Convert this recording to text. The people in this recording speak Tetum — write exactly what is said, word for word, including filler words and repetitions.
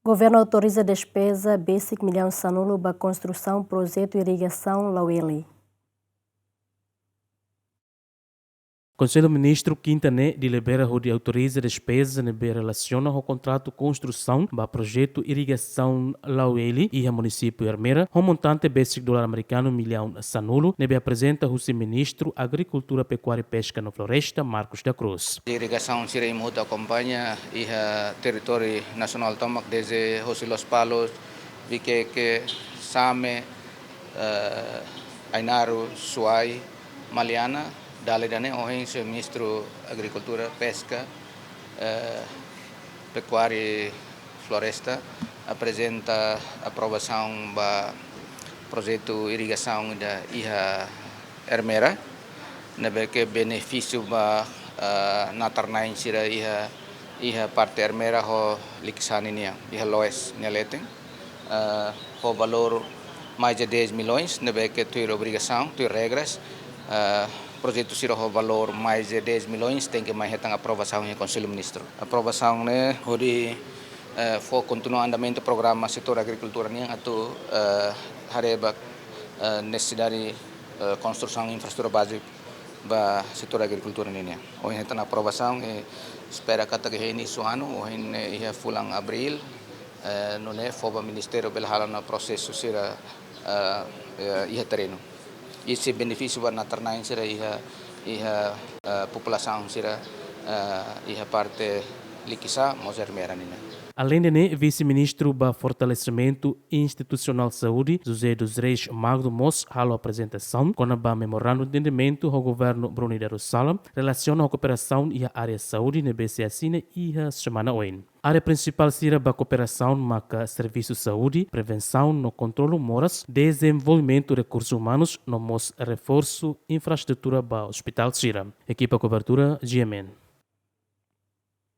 Governu autoriza despeza besik millaun sanulu ba konstrusaun projetu irrigasaun Laueli. Konsellu Ministru kinta ne'e delibera hodi autoriza despeza ne'ebé relasiona ho kontratu konstrusaun ba projetu irrigasaun Laueli iha munisípiu Ermera, ho montante besik dolar amerikanu millaun sanulu, ne'ebé aprezenta husi Ministru Agrikultura, Pekuária, Peska no Floresta, Marcos da Cruz. Irrigasaun sira imi hotu akompaña iha territóriu nasionál tomak, dezde hosi Lospalos, Viqueque, Same, eh, Ainaro, Suai, Maliana, dala ida-ne'e ohin señór Ministru Agrikultura, Peska, eh, Pekuária, Floresta aprezenta aprovasaun ba projetu irrigasaun ida iha Ermera, ne'ebé ke benefísiu ba, eh, natar-na'in sira iha, iha parte Ermera ho Likisá nian, iha Loes nia leten, eh, ho valór mais de dez milhões, ne'ebé ke tuir obrigasaun, tuir regras, eh, projetu sira ho valór mais de dez milhões tenke mai hetan aprovasaun iha Konsellu Ministru. Aprovasaun ne'e hodi, eh, fó kontinua andamentu programa setór agrikultura nian atu, eh, haree ba, eh, nesesidade, eh, konstrusaun infraestrutura bázika ba setór agrikultura nian. Ohin hetan aprovasaun, eh, espera katak iha inísiu anu, ohin, eh, iha fulan abríl, eh, nune'e fó ba ministériu bele hala'o ona prosesu sira, eh, eh, iha terrenu. I sei benefísiu ba natar-na'in sira iha, iha, eh, populasaun sira, eh, iha parte Likisá mós Ermera nian. Aleinde ne'e, Vise-Ministru ba Fortalesimentu Institusionál Saúde, José dos Reis Magno mós halo aprezentasaun kona-ba memorandu entendimentu ho Governu Brunei Darussalam relasiona ho kooperasaun iha área saúde ne'ebé sei asina iha semana oin. Área prinsipál sira ba kooperasaun maka servisu saúde, prevensaun no kontrolu moras, dezenvolvimentu rekursu umanus no mós reforsu infraestrutura ba ospitál sira. Ekipa kobertura, G M N.